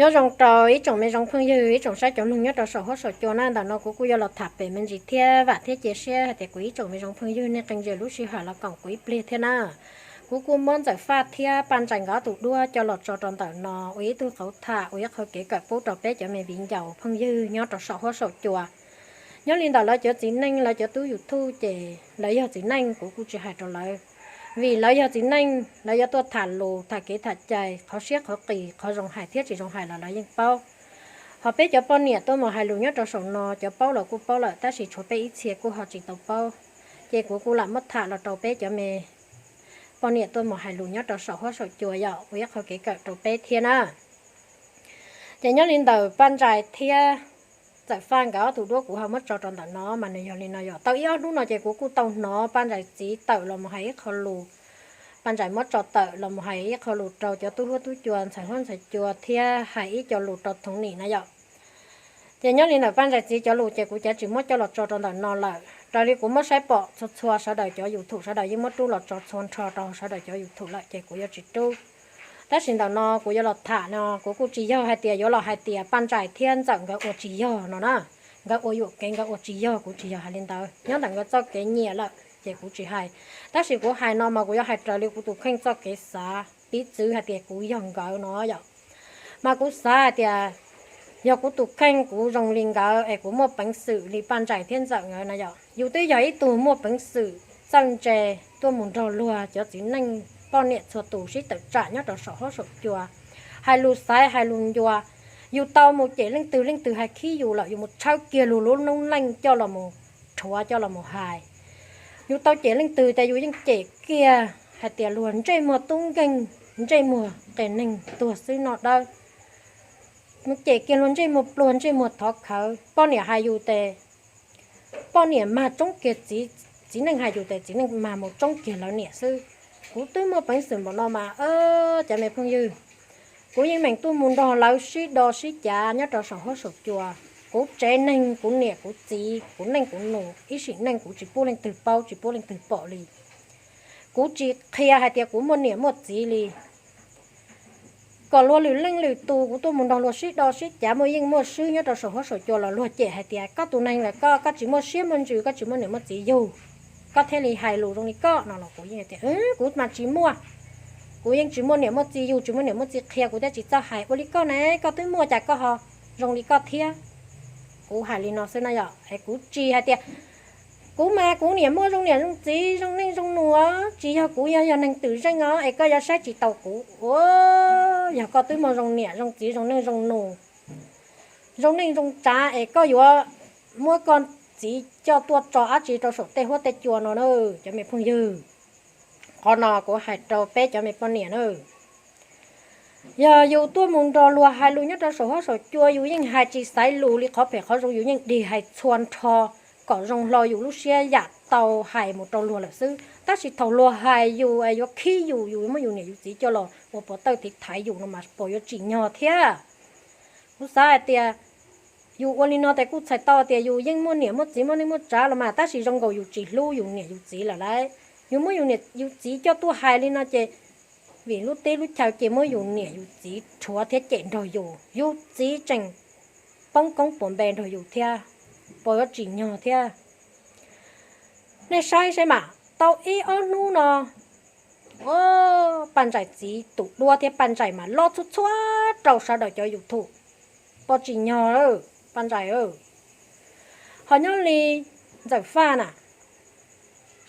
Nyob zoo rau ib tsoom me zoo phooj ywg, ib tsoom saib cov mloog nyob rau saum huab saum cua na. Ntawm no kuv kuj yuav los tham pem me ntsis thiab vam thiab cia siab hais tias kuv ib tsoom me zoo phooj ywg nej qee zaum lub sij hawm los koom kuv ib pliag thiab na. Kuv kuj muab Ntxawm Faj thiab Paj Ntsais nkawd ob tug duab coj los tso rau ntawm no ua ib tug qauv tham, ua ib qho kev kawm pub rau peb cov me viv ncaus phooj ywg nyob rau saum huab saum cua. Nyob li ntawm lawv cov txiv neej, lawv cov tub YouTube ces lawv yog txiv neej kuv kuj tsis hais rau lawv, vim lawv yog txiv neej lawv yuav tuaj tham lus, tham kev tham cai, qhov siab qhov qis, qhov zoo hais thiab tsis zoo hais los lawv yeej paub. Ho peb cov poj niam tuaj mus hais lus nyob rau saum no, cov paub los kuj paub lawm, tab sis tshuav peb ib txhia kuj ho tsis tau paub, ces kuv kuj lam muab tham los rau peb cov me poj niam tuaj mus hais lus nyob rau saum huab saum cua yom, ua ib qho kev kawm rau peb thiab na. Ces nyob li ntawm Paj Ntsais thiab Ntxawm Faj nkawd ob tug duab kuv ho muab tso rau ntawm no mas nws yog li no yom. Tau ib ob hnub no ces kuv kuj tau hnov Paj Ntsais txiv tawm los mus hais ib qho lus, Paj Ntsais muab tso tawm los mus hais ib qho lus rau cov tub huab tub cua, ntxhais huab ntxhais cua thiab hais ib co lus rau Thoob Nim na yom. Ces nyob li ntawm Paj Ntsais txiv cov lus ces kuv cav tsis muab coj los tso rau ntawm no lawm, raws li kuv muab saib pom txhua txhua sawv daws cov YouTube sawv daws yeej muab rub los tso txhua nrho rau sawv daws cov YouTube lawm ces kuv yuav tsis rub. Tab sis ntawm no kuv yuav los tham no kuv kuj tsis yog hais tias yuav los hais tias Paj Ntsais thiab Ntxawm nkawd ua tsis yog no na, nkawd ua yuam kev nkawd ua tsis yog, kuv tsis yog hais li ntawd. Nyob ntawm nkawd txoj kev nyiam lawm ces kuv tsis hais, tab sis kuv hais no mas kuv yuav hais raws li kuv tus kheej txoj kev xav, piv txwv hais tias kuv yog nkawd no yom. Mas kuv xav hais tias yog kuv tus kheej kuv zoo li nkawd es kuv muaj peev xwm li Paj Ntsais thiab Ntxawm nkawd na yom. Yus twb yog ib tug muaj peev xwm txawj ntse, tuaj mus nrog luag cov txiv neej poj niam txhua tus sib tawm tsam nyob rau saum huab saum cua, hais lus xaiv hais lus ncua. Yus tau mus cem leej twg leej twg hais khib yus lawm yus mus tshawb kiag luag lub noob neej coj los mus rhuav coj los mus hais. Yus tau cem leej twg ces yus yeej cem kiag hais tias luag ntsej muag tub nkeeg, ntsej muag qias neeg tuag xwb noj dawb. Mus cem kiag luag ntsej muag pluag ntsej muag thov khawv. Poj niam hais yus ces poj niam mag tsoob kiag txiv, txiv neej hais yus ces txiv neej mag mus tsoob kiag lawv niam xwb. Kuv twb muaj peev xwm npaum no mas cov me phooj ywg, kuv yeej meem tuaj mus nrog lawv sib do sib cav nyob rau saum huab saum cua. Kuv tsev neeg, kuv niam kuv txiv, kuv neej kuv nus, ib sim neej kuv tsis pub leej twg paub tsis pub leej twg pom li. Kuv tsis qhia hais tias kuv muaj niam muaj txiv li. Kom luag lwm leej lwm tus kuv tuaj mus nrog luag sib do sib cav muaj yeej muaj swb nyob rau saum huab saum cua los luag cem hais tias koj tus neeg lawm koj, koj tsis muaj siab muaj ntsws, koj tsis muaj niam muaj txiv yug, koj thiaj li hais lus zoo li koj no los kuv yeej tias kuv mas tsis muaj. Kuv yeej tsis muaj niam muaj txiv yug, tsis muaj niam muaj txiv qhia kuv thiaj tsis txawj hais ua li koj ne, koj twb muaj cas koj ho zoo li koj thiab. Kuv hais li no xwb na yom, es kuv tsis hais tias kuv mas kuv niam muaj zoo niam zoo txiv zoo neej zoo nus, tsis yog kuv yog, yog neeg twm zeej os es koj yuav saib tsis taus kuv. Yog koj twb muaj zoo niam zoo txiv zoo neej zoo nus, zoo neej zoo tsav es koj yuav muab koj txiv coj tuaj tso dab tsi rau saum tej huab tej cua no na, cov me phooj ywg. Qhov no kuv hais rau peb cov me poj niam na. Yog yus tuaj mus nrog luag hais lus nyob rau saum huab saum cua yus yeej hais tsis xaiv lus li, qhov phem qhov zoo yus yeej dig hais txhua nrho kom zoo hlo yus lub siab yam tau hais mus rau luag lawm xwb. Tab sis thaum luag hais yus es yuav khib yus, yus muab yus niam yus txiv coj los ua pov thawj tiv thaiv yus no mas puas yuav tsim nyog thiab? Kuv xav hais tias yus ua li no ces kuj txhais tau tias yus yeej muaj niam muaj txiv muaj neej muaj tsav los mas, tab sis zoo nkaus yus tsis hlub yus niam yus txiv lawm lauj. Yus muab yus niam yus txiv coj tuaj hais li no ces vim lub teb lub chaw ces muab yus niam yus txiv rhuav thiab cem nrog yus, yus txiv tseem poob koob puas npe nrog yus thiab, puas yuav tsim nyog thiab? Nej saib saib mas, tau ib ob hnub no, Paj Ntsais txiv tus duab thiab Paj Ntsais mas loj txhua txhua rau sawv daws cov YouTube. Puas tsim nyog, Paj Ntsais? Ho nyob li Ntxawm Faj na,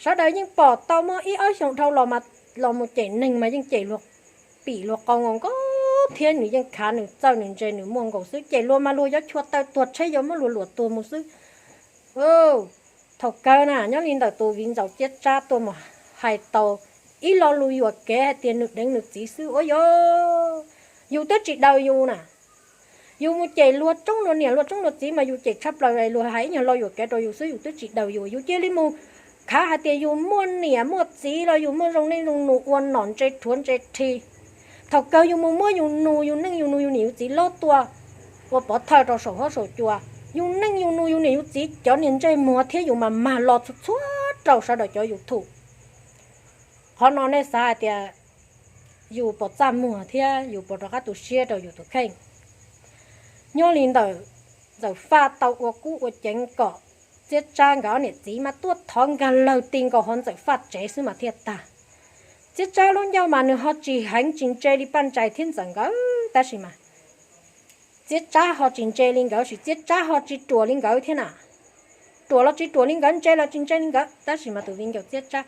sawv daws yeej pom tau muaj ib ob xyoos dhau los mas los mus cem neeg mas yeej cem luag pim luag qau nkaus nkaus thiab nws yeej khav nws txawj nws ntse nws muaj nkaus xwb, cem luag mas luag yuav chua taw tuag tsheb yuav muab luag luam tuag mus xwb. Thaum kawg na nyob li ntawm tus viv ncaus Ciab Tsab tuaj mus hais tau ib lo lus yuam kev hais tias nws deev nws txiv xwb ua yog yus twb tsis daws yus na. Yus mus cem luag tsoob luag niam luag tsoob luag txiv mas yus cem tshaj plaws luag hais ib nyuag lo yuam kev rau yus xwb yus twb tsis daws yus, yus cia li mus khav hais tias yus muaj niam muaj txiv los yus muaj zoo neej zoo nus ua nom ntse rhuav ntse rhi. Thaum kawg yus mus muab yus nus yus neej yus nus yus niam yus txiv lob tua ua pov thawj rau saum huab saum cua. Yus neej yus nus yus niam yus txiv cov niag ntsej muag thiab yus mas mag los txhua txhua rau sawv daws cov YouTube. Qhov no nej xav hais tias yus puas txaj muag thiab yus puas rov qab tu siab rau yus tus kheej? Nyob li ntawm Ntxawm Faj tau ua kub ua ceev kom Txiab Tsab nkawd ob niam txiv mas tuaj thov nkag lawg ti nkaus hauv Ntxawm Faj tsev xwb mas thiaj tag. Txiab Tsab lub ncauj mas nws ho tsis heev tsis ntse li Paj Ntsais thiab Ntxawm nkawd tab sis mas Txiab Tsab ho tsis ntse li nkawd, tab sis Txiab Tsab ho tsis ruam li nkawd thiab na. Ruam los tsis ruam li nkawd, ntse los tsis ntse li nkawd, tab sis mas tus viv ncaus Txiab Tsab,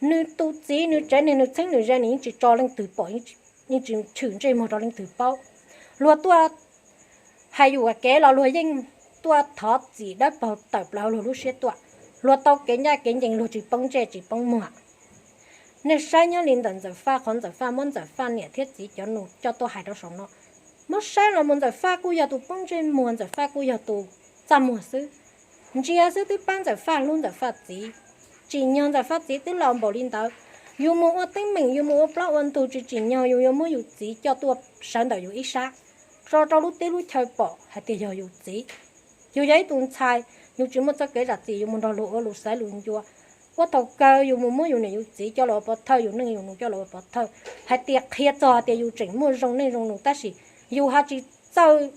nws tus txiv nws tsev neeg nws txheeb nws ze nws yeej tsis tso leej twg pom, yeej tsis tshwm ntsej muag rau leej twg paub. Luag tuaj hais yus kev los luag yeej tuaj thov txim dawb paug tawm plaws luag lub siab tuaj. Luag tau kev ncaj kev ncees luag tsis poob ntsej tsis poob muag. Nej saib nyob li ntawm Ntxawm Faj qhov Ntxawm Faj muab Ntxawm Faj niam thiab txiv cov nus coj tuaj hais rau saum no, muab saib los mus Ntxawm Faj kuj yog tus poob ntsej muag, Ntxawm Faj kuj yog tus txaj muag xwb. Ntsia xwb twb pab Ntxawm Faj hlub Ntxawm Faj txiv, tsim nyog Ntxawm Faj txiv twb laus npaum li ntawd. Yus mus ua teeb meem, yus mus ua plaub ua ntug tsis tsim nyog yus yuav muab yus txiv coj tuaj sawv ntawm yus ib sab, tso rau lub teb lub chaw pom hais tias yog yus txiv. Yus yog ib tus ntxhais, yus tsis muaj txoj kev zam txim yus mus nrog luag ua lus xaiv lus ncua. Ua thaum kawg yus mus muab yus niam yus txiv coj los ua pov thawj, yus neej yus nus coj los ua pov thawj, hais tias qhia txog hais tias yus tseem muaj zoo neej zoo nus tab sis yus ho tsis txawj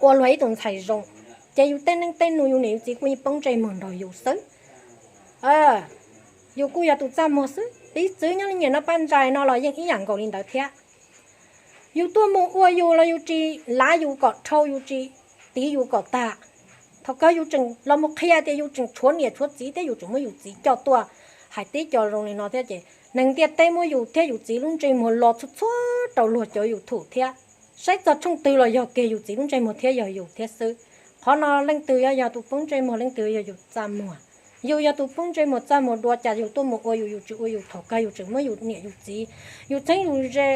ua luag ib tus ntxhais zoo, ces yus tej neej tej nus yus niam yus txiv kuj yeej poob ntsej muag nrog yus xwb. Yus kuj yog tus txaj muag xwb. Piv txwv nyob li nyiam no Paj Ntsais no los yeej ib yam nkaus li ntawd thiab. Yus tuaj mus ua yus los yus tsis lav yus kom dhau, yus tsis tiv yus kom tag. Thaum kawg yus tseem los mus qhia tias yus tseem tshuav niam tshuav txiv thiab yus tseem muab yus txiv coj tuaj hais tib co zoo li no thiab ces neeg ntiaj teb muab yus thiab yus txiv lub ntsej muag lo txhua txhua rau luag cov YouTube thiab. Saib txog tshooj twg los yog kiag yus txiv lub ntsej muag thiab yog yus thiab xwb. Qhov no leej twg yuav yog tus poob ntsej muag, leej twg yog yus txaj muag. Yus yog tus poob ntsej muag txaj muag dua cas yus tuaj mus ua yus, yus tsis ua yus, thaum kawg yus tseem muab yus niam yus txiv, yus txheeb yus ze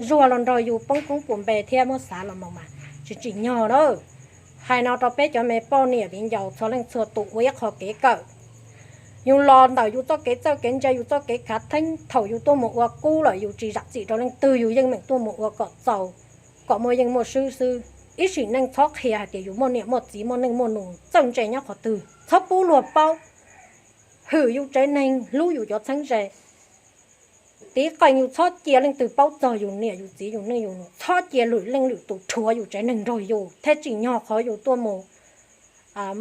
zuag los nrog yus poob koob puas npe thiab muab xav los mus mas tsis tsim nyog na. Hais no rau peb cov me poj niam viv ncaus txhua leej txhua tus ua ib qho kev kawm. Yus los ntawm yus txoj kev txawj kev ntse, yus txoj kev khav theeb, thaum yus tuaj mus ua kub lawm yus tsis zam txim rau leej twg, yus yeej meem tuaj mus ua kom txaus, kom muaj yeej muaj swb xwb. Ib sim neej txhob qhia hais tias yus muaj niam muaj txiv muaj neej muaj nus txawj ntse nyob qhov twg, txhob pub luag paub. Hwm yus tsev neeg, hlub yus cov txheeb ze. Tiv qees yus txhob cia leej twg paub txog yus niam yus txiv yus neej yus nus, txhob cia lwm leej lwm tus rhuav yus tsev neeg nrog yus thiaj tsim nyog qhov yus tuaj mus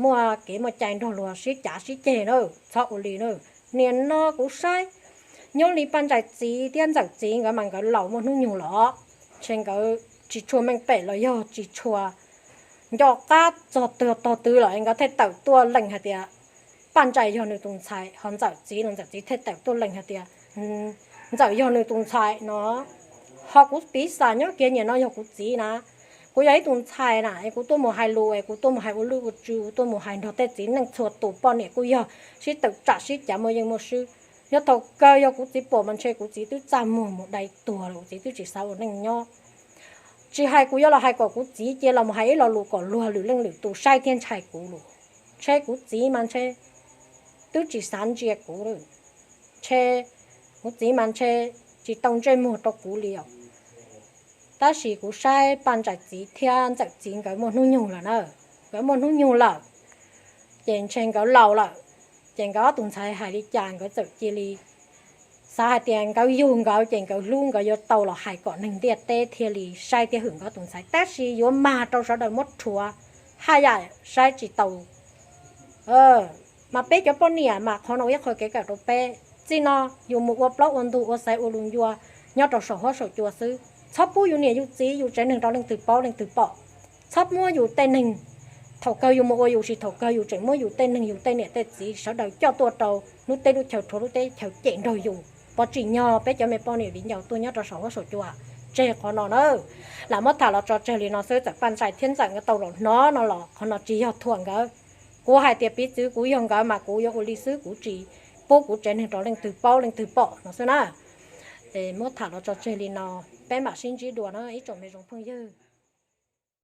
muaj kev muaj cai nrog luag sib cav sib ceg na, txhob ua li na. Nim no kuv saib nyob li Paj Ntsais txiv thiab Ntxawm txiv nkawd mas nkawd laus muaj hnub nyoog los, ntshe nkawd tsis tshua meej pem los yog tsis tshua nco qab txog tog twg lawm nkawd thiaj tawm tuaj lees hais tias Paj Ntsais yog nws tus ntxhais, ho Ntxawm txiv los Ntxawm txiv thiaj tawm tuaj lees hais tias Ntxawm yog nws tus ntxhais no. Ho kuv piv xam nyob kiag nim no yog kuv txiv na, kuv yog ib tus ntxhais na es kuv tuaj mus hais lus es kuv tuaj mus hais ua lwj ua tsw, kuv tuaj mus hais nrog tej txiv neej txhua tus poj niam kuj yog sib tawm tsam sib cav muaj yeej muaj swb. Yog thaum kawg yog kuv txiv pom mas ntshe kuv txiv twb txaj muag mus dai tuag lawm, kuv txiv twb tsis xav ua neej nyob. Tsis hais kuv yuav los hais kom kuv txiv cia los mus hais ib lo lus kom luag lwm leej lwm tus saib thiab ntshai kuv lus. Ntshe kuv txiv mas ntshe twb tsis xav ntsia kuv, ntshe kuv txiv mas ntshe tsis tau ntsej muag rau kuv li os. Tab sis kuv saib Paj Ntsais txiv thiab Ntxawm txiv nkawd muaj hnub nyoog lawm na, nkawd muaj hnub nyoog lawm, ces ntshe nkawd laus lawm, ces nkawd ob tus ntxhais hais li cas nkawd txawm cia li xav hais tias nkawd yug nkawd ces nkawd hlub nkawd yuav tau los hais kom neeg ntiaj teb thiaj li saib thiab hwm nkawd tus ntxhais, tab sis yuav mag rau sawv daws muab rhuav haj yam saib tsis taus. Mas peb cov poj niam mas qhov no ua ib qho kev kawm rau peb. Txij no yus mus ua plaub ua ntug ua xaiv ua lus ncua nyob rau saum huab saum cua xwb, txhob pub yus niam yus txiv yus tsev neeg rau leej twg paub leej twg pom. Txhob muab yus tej neeg, thaum kawg yus mus ua yus, tsis thaum kawg yus tseem muab yus tej neeg yus tej niam tej txiv sawv daws coj tuaj rau lub teb lub chaw rhuav lub teb chaw cem nrog yus. Pov tsim nyog peb cov me poj niam viv ncaus tuaj nyob rau saum huab saum cua tseg qhov no na. Lam muab tham los tso tseg li no xwb, txawm Paj Ntsais thiab Ntxawm nkawd tau los hnov no los qhov no tsis yog thuam nkawd. Kuv hais tias piv txwv kuv yog nkawd mas kuv yuav ua li xwb, kuv tsis pub kuv tsev neeg rau leej twg paub leej twg pom no xwb na. Es muab tham los tso tseg li no, peb mam sib ntsib dua na ib tsoom me zoo phooj ywg.